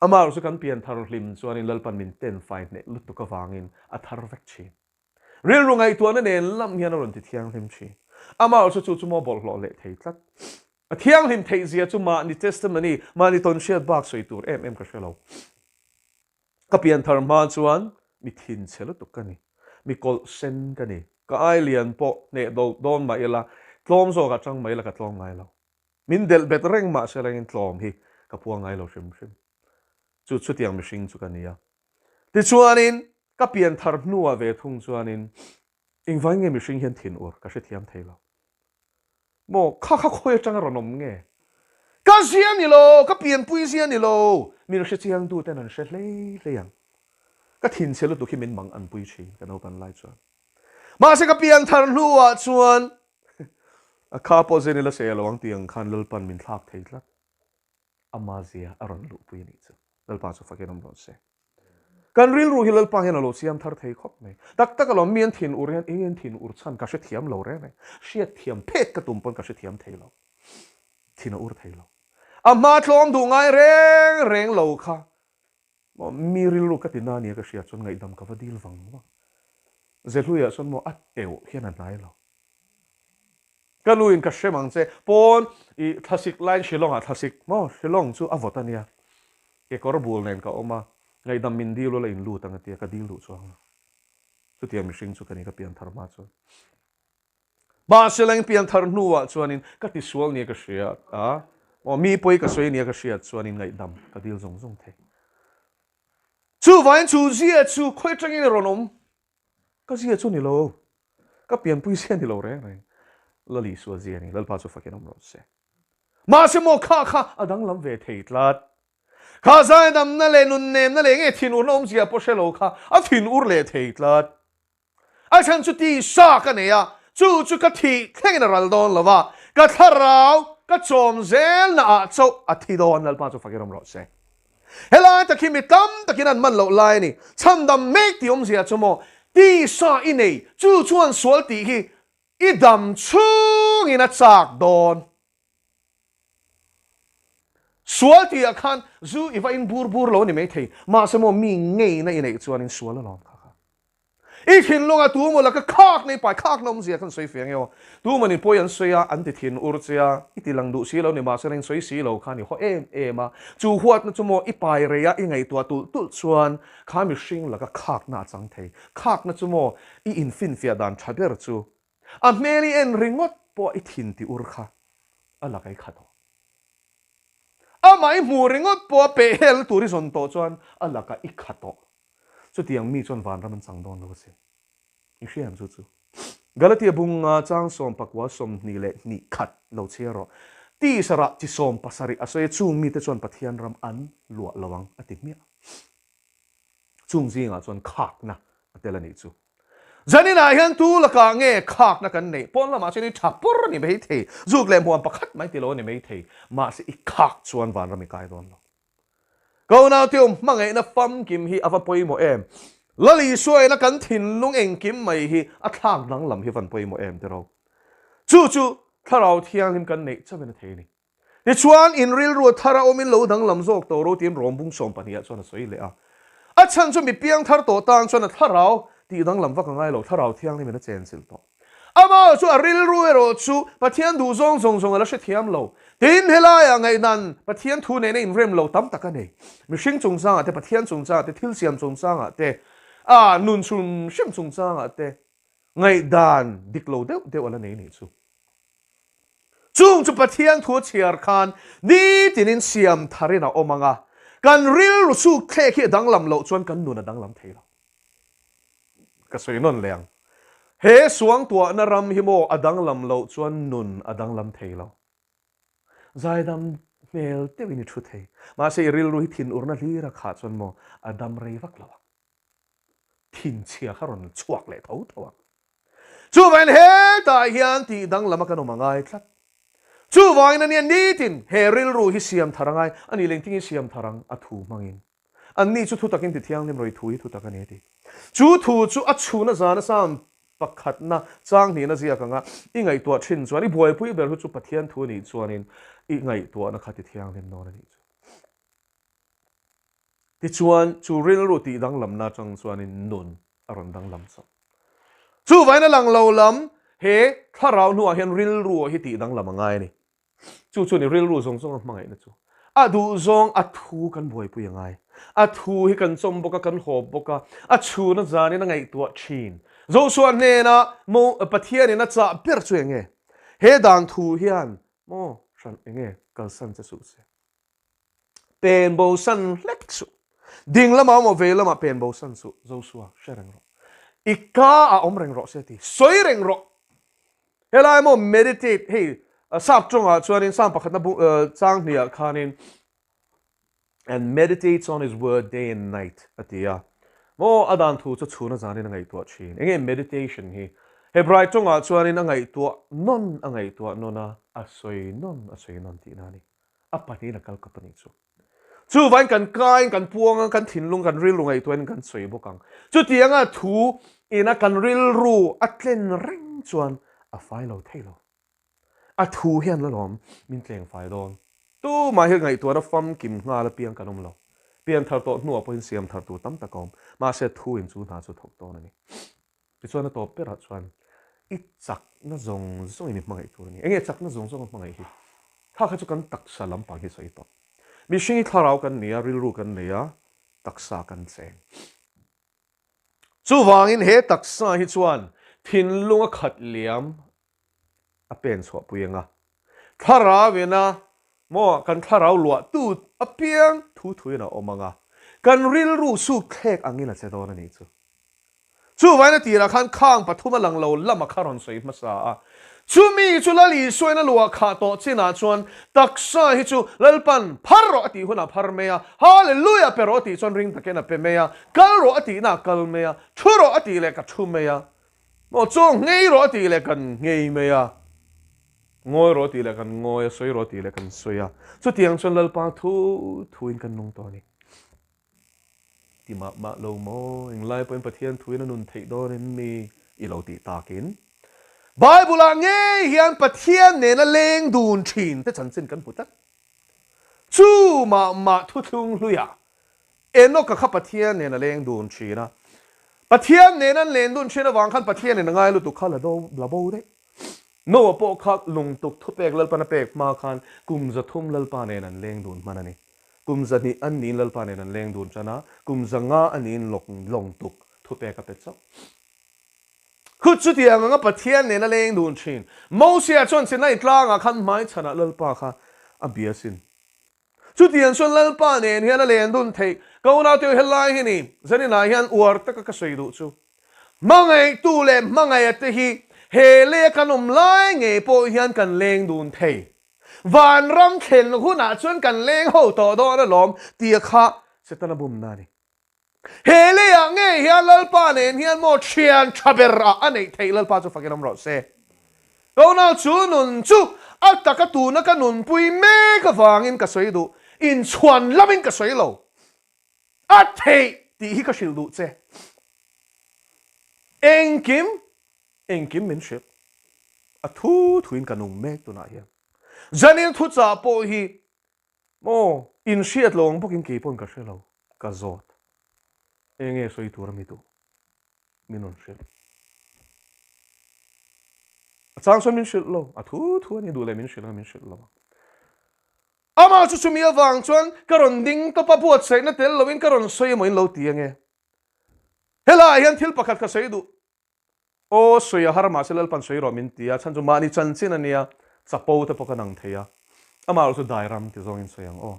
Amaherawhchu kan pianthar hlim chuanin Lalpan min tenfai hneh lutuk avangin a thar vek thin. Rilru ngaihtuahna nen lam hian a rawn ti thianghlim thin. Amah chu chu chu maw bawlhhlawh leh thei tlat. A thianghlim theih zia chu mahni testimony, mahni tawnhriat bak sawi tur em em ka hre lo. Ka pianthar hma chuan mi thinchhe lutuk ka ni. Mi kawlh sen ka ni. Ka ai lian pawh hneh dawn mah ila, tlawm zawkah chang mah ila ka tlawm ngai lo. Min delh bet reng mah se rengin tlawm hi ka puang ngai lo hrim hrim. Chu chutiang mihring chu ka ni a. Tichuanin, ka pian thar hnuah ve thung chuanin engvangin nge mihring hian thin ur ka hrethiam thei lo. Maw, kha kha khawi atanga rawn awm nge? Ka zia ni lo, ka pianpui zia ni lo, min hrechiang tu ten an hre hlei hlei ang. Ka thinchhe lutuk hi min mang an pui thin ka naupan lai chuan. Mahse ka pian thar hnuah chuan a kha pawh zen ila sei lo ang tih ang khan Lalpan min thlak thei tlat. Ama zia a rawn luhpui a nih chu. Lalpa chu fakin awm rawh se. Kan rilru hi Lalpa hian a lo siam thar thei khawp mai. Tak tak alawm mi an thin ur hian eng an thin ur chhan ka hrethiam lo reng reng. Hriatthiam phet ka tum pawn ka hrethiam thei lo. Thin a ur thei lo. A hma tlawm duh ngai reng reng lo kha maw mi rilru ka ti na nia ka hria chuan ngaihdam ka va dil vang vang. Zehluiah chuan maw a teuh hian a hnai lo. Ka nu in ka hrem ang che. Pawn i thlasik laiin Shillong ah thlasik maw? Shillong chu a vawt a nia. Kekawr bul nen ka awm a, ngaihdam min dil ula in lut ang a tia, ka dil duh chuang lo. Chutiang mihring chu ka ni ka pian thar hma chuan. Mahse leng pian thar hnuah chuanin ka tisual nia ka hria a, maw mi pawi ka sawi nia ka hriat chuanin ngaihdam ka dil zung zung thei. Chuvangin chu zia chu khawi atangin i rawn awm? Ka zia chu ni lo, ka pianpui zia ni lo reng reng. Lal Isua zia ni, Lalpa chu fakin awm rawh se. Mahse maw kha kha a danglam ve thei tlat. Kha zaidamna leh nunnemna leh nge thinurna awmzia pawh hre lo kha a thinur leh thei tlat. A chhan chu tisa ka nei a, chu chu ka thih thlengin a ral dawn lo va, ka thlarau ka chawm zelna ah chauh a thi dawn, Lalpa chu fakin awm rawh se. Helai tak hi mi tam takin an man loh lai a ni. Chhandam mek tih awmzia chu maw tisa i nei, chu chuan sual tih hi i dam chhungin a chak dawn. Sual tihah khan zu i va in bur bur lo a ni maithei, mahse maw mi ngeina i neih chuanin sual alawm kha kha. I thinlunga tu maw laka khak nei pai khakna awmzia khan sawi fiang emaw, tu maw ni pawi an sawi a, an ti thin ur che a, i ti lang duh si lo ni mahse reng sawi si lo khan i haw em em a, chu huatna chu maw i pai rei a i ngaihtuah tulh tulh chuan kha mihring laka khakna a chang thei. Khakna chu maw i infinfiah dan tha ber chu a hmel i en ringawt pawh i thin ti ur kha a laka i khat awh. Amah i hmuh ringawt pawh a pehhelna tur i zawn tawh chuan a laka i khat awh. Chutiang mi chuan vanram an chang dawn lo asin. I hria em chu chu? Galatia bunga chang 14 21 lo chhiar rawh. Tisarah chi 17 a sawi a, chung mite chuan Pathian ram an luah lo ang a ti hmiah. Chung zingah chuan khakna a tel a nih chu. Zaninah hian tu lakah nge khakna kan neih? Pawn lamah chuan i tha pur a ni maithei, zuk leh hmuam pakhat mai ti lo a ni maithei, mahse i khak chuan vanram i kai dawn lo. Ka unaute awm hmangaihna famkim hi a va pawimawh em? Lal Isuaina kan thinlung engkim mai hi a thlak danglam hi van pawimawh em tiraw? Chu chu Thlarau Thianghlim kan neih chauhin a thei a ni. Tichuan, in rilru a thar a awmin lo danglam zawk tawh ro tiin Rom bung 12 ah chuan a sawi leh a. A chhan chu mi piangthar tawh tan chuan a thlarau tih danglam vak a ngai lo, Thlarau Thianghlimin a chenchilh tawh. Amah chu a rilru erawh chu Pathian duh zawng zawng zawng a la hrethiam lo. Tin, helaiah ngaihdan Pathian thu nena inrem lo tam tak a nei. Mihring chungchangah te, Pathian chungchangah te, thil siam chungchangah te, a nun hrim hrim chungchangah te ngaihdan dik lo deuh deuh a la nei nih chu. Chung chu Pathian thu a chhiar khan nitinin siam tharin a awm ang a, kan rilru suk thlek hi a danglam loh chuan kan nun a danglam thei lo. Ka sawi nawn leh ang. He suangtuahna ram hi maw a danglam loh chuan nun a danglam thei lo. Zaidam hmel deuhin i thu thei. Mahse i rilru hi thinurna hlir a khah chuan maw a dam rei vak lo ang. Thinchhia kha rawn chhuak leh tho tho ang. Chuvangin hetah hian tih danglam a kan awm a ngai tlat. Chuvangin ania nitin he rilru hi siam thar a ngai. A nih lengtingin siam thar ang a thu hmangin. Anni chu thutakin ti thianghlim rawih thu hi thutak a ni a ti. Chu thu chu a chhun a zan a sam pakhatna chang hnihna ziak anga i ngaihtuah thin chuan i buaipui ber hu chu Pathian thu a nih chuanin i ngaihtuahna kha ti thianghlim dawn a nih chu. Tichuan chu rilru tih danglamna atang chuanin nun a rawn danglam chauh. Chuvain a lang lo lam he thlarau hnuah hian rilru hi tih danglam a ngai a ni. Chu chuan i rilru zawng zawng a hmangaihna chu a duh zawng a thu kan buaipui a ngai. A thu hi kan chawm bawk a, kan hawp bawk a, a chhun a zanin a ngaihtuah thin. Joshua hnena Mo Pathianin a chah ber chu eng nge? He dan thu hian maw hran eng nge kalsan che suh se? Pen bo san hlek suh. Ding lamah emaw vei lamah pen bo san suh, Joshua, hre reng rawh. I ka a awm reng rawh se ti. Sawi reng rawh. Helai maw meditate hei sap tawngah chuanin Psalm pakhatna bu chang hniah khanin and meditates on his word day and night a ti a. Maw a dan thu chu chhuna zanin a ngaihtuah thin. Enge meditation hi? Hebrai tawngah chuanin a ngaihtuah nawn a ngaihtuah nawn a, a sawi nawn a sawi nawn tihna a ni. A pahnihin a kal kawp a nih chu. Chuvain kan kain kan puang a, kan thinlung kan rilru ngaihtuahin kan sawi bawk ang. Chutianga thu ina kan rilru a tlen reng chuan a fai lo thei lo. A thu hian la lawm min tleng fai dawn. Tumah hi ngaihtuahna famkim nghal apiang kan awm lo. Pian thar tawh hnuah pawhin siam thar tur tam tak a awm. Mahse thu in chu hna chu thawk dawn a ni. Tichuan a tawp berah chuan i chakna zawng zawngin i hmangaih tur a ni. Enge chakna zawng zawnga hmangaih hi? Kha kha chu kan taksa lampang hi sawi tawh. Mihring hi thlarau kan nei a, rilru kan nei a, taksa kan cheng. Chuvangin he taksa hi chuan thinlung a khat liam a pen chhuah pui ang a. Thlarau ina maw kan thlarau luah tu apiang thu thuin a awm ang a, kan rilru suk thlek angin a che dawn a nih chu. Chuvain a tirah khan khang pathum a lang lo lama kha rawn sawi hmasa a. Chumi chu Lal Isuain a luah khah tawh chinah chuan taksa hi chu Lalpan phar rawh a tih hunah phar mai a, Hallelujah pe rawh a tih chuan ring takin a pe mai a, kal rawh a tihna kal mai a, thu rawh a tih leh ka thu mai a, Maw chaw nghei rawh a tih leh kan nghei mai a, ngawi rawh a tih leh kan ngawi a, sawi rawh a tih leh kan sawi a. Chutiang chuan Lalpa thu thuin kan nung tawh a ni. Ti mah mah lo maw, englai pawhin Pathian thuin a nun theih dawn em mi i lo tih takin Bible-ah ngei hian Pathian nena leng dun thin te chanchin kan hmu tlat. Chu mah mah thuthlung hluiah Enoch-a kha Pathian nen a leng dun thin a. Pathian nen an len dun thin avang khan Pathian in a ngai lutuk kha la do la bo daih. Noah pawh kha lungtuk thupek Lalpan a pek hma khan kum 300 Lalpa nen an leng dun hman a ni. Kum 200 an niin Lalpa nen an leng dun tan a, kum 500 a niin lawngtuk thupek a pe chauh. Khu chutiang anga Pathian nen a leng dun thin. Mosia chuan Sinai tlangah khan hmaichhanah Lalpa kha a bia sin. Chutiang chuan Lalpa nen hian a len dun theih. Ka unaute helai hi ni, zaninah hian uar taka ka sawi duh chu. Hmangaihtu leh hmangaih te hi he lei a kan awm lai ngei pawh hian kan leng dun thei. Vanram thlen hunah chuan kan leng ho tawh dawn alawm tia kha Setana bumna a ni. He leiah ngei hian Lalpa nen hian maw thian tha ber ah a neih theih Lalpa chu fakin awm rawh se. Tona chu nun chu a taka tuna ka nunpui mek avangin ka sawi duh, inchhuan lamin ka sawi lo. A theih tih hi ka hrilh duh che. Engkim, engkim min hrilh. A thu thuin ka nung mek tunah hian. Zanin thuchah pawh hi Maw, inhriat lo ang bawkin kei pawn ka hre lo, ka zawt. Eng nge sawi tur a mi duh? Min rawn hrilh. A chang chuan min hrilh lo, a thu thu a ni duh leh min hrilh anga min hrilh lo ang. Amah chu chumi avang chuan ka rawn ding tawp a, buatsaihna tel loin ka rawn sawi emaw in lo ti ange. Helaiah hian thil pakhat ka sawi duh. Aw, sawi a har mahse Lalpan sawi rawh min ti a, chhan chu mahni chanchin a nia, chapo te pawh ka nang thei a, amah erawh chu dairam ti zawngin sawi ang aw.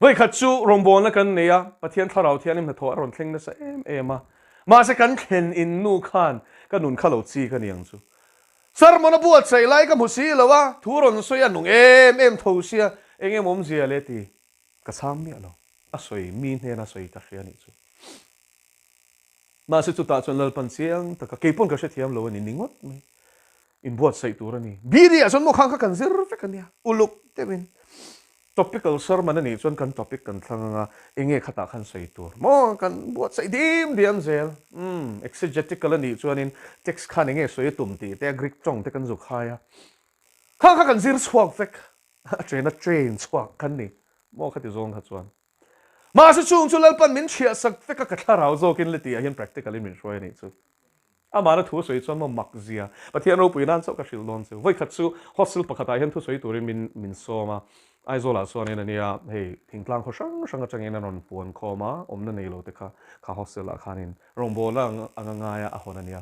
Vawikhat chu rawngbawlna kan nei a, Pathian Thlarau Thianghlim hnathawh a rawn thleng nasa em em a, mahse kan thlen in nu khan ka nun kha lo chik a ni ang chu. Sermon a buatsaih lai ka hmu si lo a, thu rawn sawi a nung em em tho sia, eng emaw awmzia le ti ka chhang miah lo, a sawi mi hnena sawi ka hria a nih chu. Mahse chutah chuan Lalpan chiang taka kei pawn ka hrethiam lo a ni ni ngawt mai. Inbuatsaih tur a ni. Biri ah chuan maw khang kha kan zir vek a nia. Uluk deuhin topical sermon a nih chuan kan topic kan thlang anga enge khatah khan sawi tur maw kan buatsaih dim diam zel. Umm exegetical a nih chuanin text khan enge sawi a tum tih te a Greek tawng te kan zuk hai a. Khang kha kan zir chhuak vek. A train a train chhuak kan ni maw khati zawng kha chuan. Mahse chung chu Lalpan min chhiah sak vek a, ka thlarau zawkin le tih ah hian practical in min hruai a nih chu. Amahna thu sawi chuan maw mak zia. Pathian ropui nan chauh ka hrilh dawn chu. Vawikhat chu hostel pakhat ah hian thusawi turin min min sawm a, Aizawl ah chuanin a nia hei thingtlang khaw hrang hrang atangin an rawn puan khawm a, awmna nei lo te kha kha hostel ah khanin rawngbawlna ang a ngai a a hawn a nia.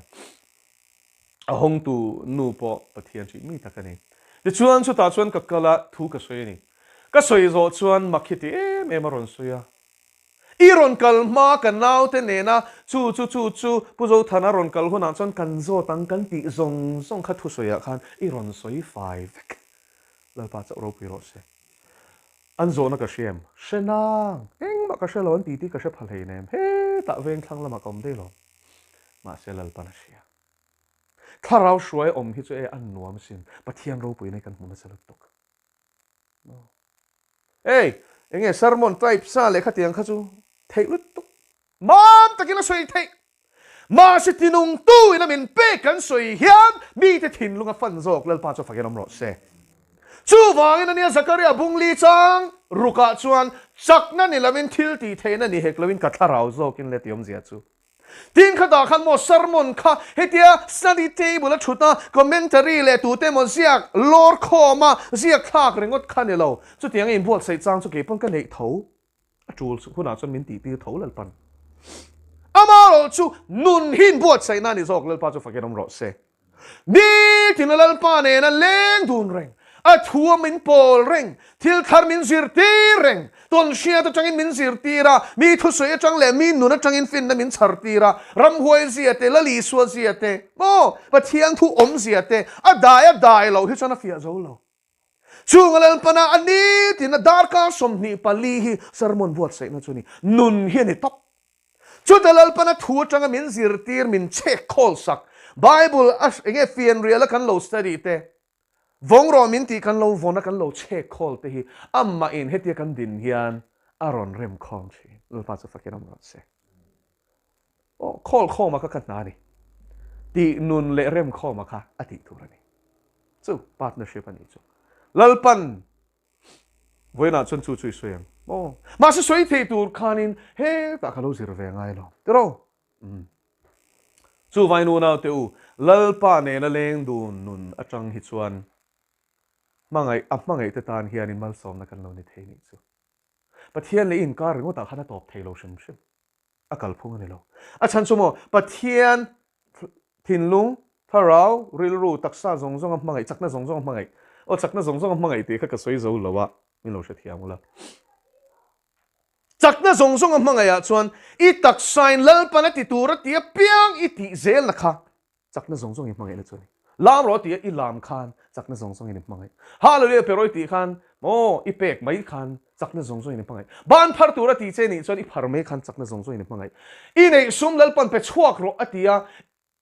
A hawngtu nu pawh Pathian hrih mi tak a ni. Tichuan chutah chuan ka kal a, thu ka sawi a ni. Ka sawi zawh chuan mak hi ti em em a rawn sawi a. I rawn kal hma ka naute nena chu chu chu chu Pu Zothana rawn kal hunah chuan kan zawt ang kan tih zawng zawng kha thusawiah khan i rawn sawi fai vek. Lalpa chauh ropui rawh se. An zawhna ka hria em? Hre nang! Engmah ka hre lo an titi ka hre pha hleinem. Hetah vengthlang lamah ka awm daih lo. Mahse Lalpan a hria. Thlarau hruai awm hi chu e an nuam sin. Pathian ropuina hi kan hmu nasa lutuk. No. Hey, enge sermon type sa leh khatiang kha chu theih lutuk. Mam takin a sawi theih. Mahse tinungtu in a min pek kan sawi hian mite thinlung a fan zawk Lalpa chu fakin awm rawh se. Chuvangin ania Zakaria bungli chang rukah chuan chakna ni lovin thil tih theihna ni hek lovin ka thlarau zawkin le ti awmzia chu. Tin khatah khan maw sermon kha hetia study table a thut a commentary leh tute emaw ziak lawr khawm a ziak thlak ringawt kha ni lo. Chutiang a inbuatsaih chang chu keipaw'n ka neih tho. A tul hunah chuan min tihtir tho Lalpan. Amaherawh chu nun hi inbuatsaihna a ni zawk Lalpa chu fakin awm rawh se. Nitin a Lalpa nena leng dun reng, a thu a min pawl reng, thil thar min zirtir reng, tawn hriat atangin min zirtir a, mi thusawi atang leh mi nun atangin finna min chhartir a, ramhuai zia te, Lal Isua zia te, maw Pathian thu awmzia te, a dai a dai loh hi chuan a fiah zo lo. Chunga Lalpana a nitin a darkar 24 hi sermon buatsaihna chu a ni. Nun hi a ni tawp. Chuta Lalpana thu atanga min zirtir, min chhek khawl sak, Bible a enge fianrial a kan lo study te, vawng rawh min tih kan lo vawn a kan lo chhek khawl te hi amah in hetia kan din hian a rawn rem khawm thin. Lalpa chu fakin awm rawh se. Aw, khawl khawma kha ka hna a ni. Tih nun leh rem khawma kha a tih tur a ni. Chu partnership a nih chu. Lalpan vawiinah chuan chu chu i sawi ang maw? Mahse sawi thei tur khanin hetah ka lo zir ve ngai lo. Tiraw? Umm. Chu vainu naute u, Lalpa nena leng dun nun atang hi chuan hmangaih a hmangaih te tan hianin malsawmna kan lo ni thei nih chu. Pathian leh i inkar ringawtah khan a tawp thei lo hrim hrim. A kalphung a ni lo. A chhan chu maw, Pathian thinlung, thlarau, rilru, taksa zawng zawng a hmangaih, chakna zawng zawng a hmangaih. Aw, chakna zawng zawng a hmangaih tih kha ka sawi zo lo a, min lo hrethiam ula. Chakna zawng zawng a hmangaihah chuan i taksain Lalpan a ti tur a ti apiang i tih zelna kha Chakna zawng zawng i hmangaihna chu a ni. Lam rawh tia i lam khan chakna zawng zawngin i hmangaih. Hallelujah pe rawh i tih khan maw i pek mai khan chakna zawng zawngin i hmangaih. Ban phar tur a ti che nih chuan i phar mai khan chakna zawng zawngin i hmangaih. I neih sum Lalpan pe chhuak rawh a ti a,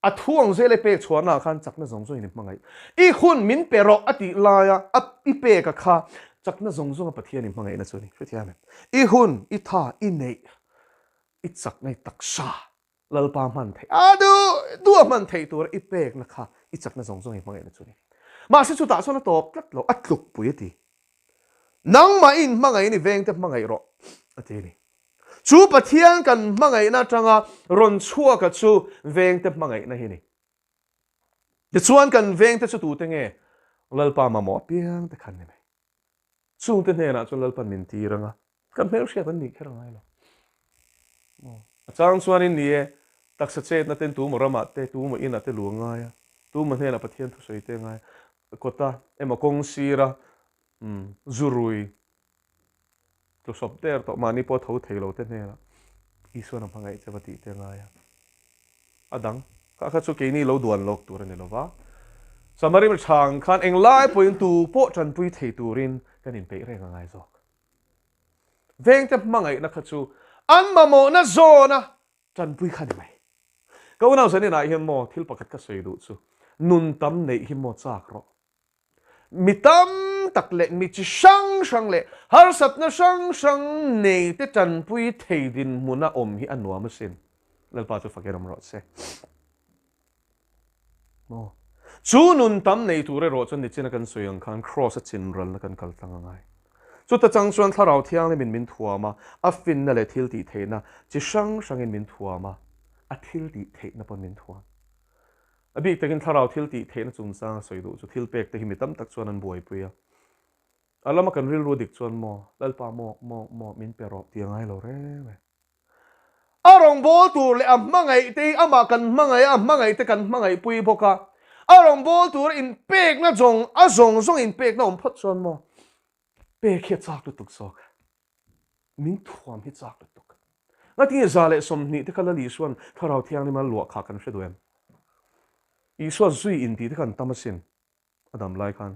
a thu ang zel i pek chhuahna ah khan chakna zawng zawngin i hmangaih. I hun min pe rawh a tih laia a i pek a kha chakna zawng zawnga Pathian i hmangaihna chu a ni. Hrethiam em? I hun, i tha, i neih, i chakna, i taksa Lalpa hman theih a duh duh a hman theih tura i pekna kha i chakna zawng zawng i hmangaihna chu a ni. Mahse chutah chuan a tawp tlat lo, a tlukpui a ti. Nangmah i inhmangaihin i vengte hmangaih rawh a ti a ni. Chu Pathian kan hmangaihna atanga rawn chhuaka chu vengte hmangaihna hi a ni. Tichuan kan vengte chu tute nge? Lalpa mamawh apiangte khan ni mai. Chungte hnenah chuan Lalpan min tir ang a, kan hmelhriat an nih kher angai lo. A chang chuanin ni e, taksa chetna ten tumaw ramah te, tumaw inah te lu a ngai a, tumaw hnenah Pathian thusawi te a ngai a, kawta emaw kawng sira zu rui tlusawp der tawh mahni pawh tho thei lo te hnenah Isuan a hmangaih che va tih te a ngai a. A dang kha kha chu keini lo duan lawk tur a ni lo va. Samari mi chhang khan englai pawhin tu pawh tanpui thei turin kan inpeih reng a ngai zawk. Vengte hmangaihna kha chu an mamawhna zawna tanpui kha ni mai. Ka unau zaninah hian maw thil pakhat ka sawi duh chu nun tam neih hi maw chak rawh. Mi tam tak leh mi chi hrang hrang leh harsatna hrang hrang nei te tanpui thei dinhmuna awm hi a nuam asin. Lalpa chu fakin awm rawh se. Maw? Chu nun tam nei tur erawh chuan nichina kan sawi ang khan Kraws a chinralna kan kal tlang a ngai. Chuta chang chuan Thlarau Thianghlimin min thuam a, a finna leh thiltihtheihna chi hrang hrangin min thuam a, a thiltihtheihna pawn min thuam. A bik takin thlarau thil tih theihna chungchang a sawi duh chu thil pek te hi mi tam tak chuan an buaipui a. A lama kan rilru dik chuan maw, Lalpa maw, maw, maw min pe rawh tih a ngai lo reng e. A rawngbâwl tur leh a hmangaih te hi amah kan hmangaih a, a hmangaih te kan hmangaihpui bawk a. A rawngbâwl tura inpekna zawng, a zawng zawng inpekna awm phawt chuan maw, pek hi a châk lutuk zawk. Min thuam hi chak lutuk. Ngatinge 120 te kha Lal Isua'n Thlarau Thianghlima luah kha kan hre duh em? Isua zui intih te kha an tam asin a dam lai khan.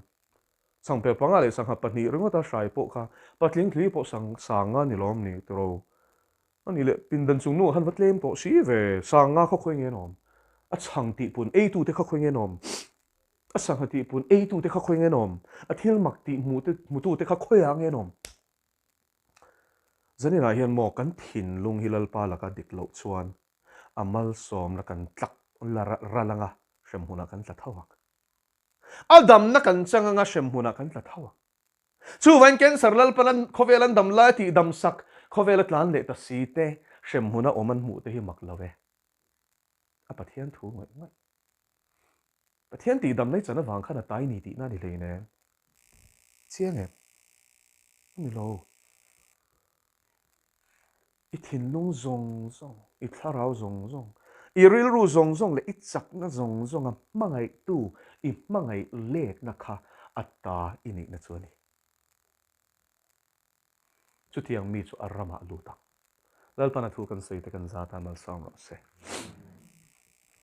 Changpel panga leh sangha pahnih ringawta hrai pawh kha patling thli pawh sang sanga ni lawm ni tiro. A nih leh pindan chung nuah khan va tlem tawh si ve, sanga khaw khawi nge an awm? A chhang tih pun eitu te kha khawi nge an awm? A sangha tih pun eitu te kha khawi nge an awm? A thil mak tih hmu te hmutu te kha khawiah nge an awm? Zaninah hian maw kan thinlung hi Lalpa laka dik loh chuan a malsawmna kan tlak la ral anga hremhmunah kan tla tho ang. A damna kan chang anga hremhmunah kan tla tho ang. Chuvain cancer Lalpan an khawvel an dam lai tih damsak khawvela tlan leh ta si te hremhmuna awm an hmuh te hi mak lo e. A Pathian thu ngaih ngaih. Pathian tih dam lei chan avang khan a tai ni tihna a ni hleinem. Chiang em? A ni lo. I thinlung zawng zawng, i thlarau zawng zawng, i rilru zawng zawng leh i chakna zawng zawnga hmangaihtu i hmangaih letna kha a ta i nihna chu a ni. Chutiang mi chu a ramah lut ang. Lalpan a thu kan sawi te kan zat a, malsawm rawh se.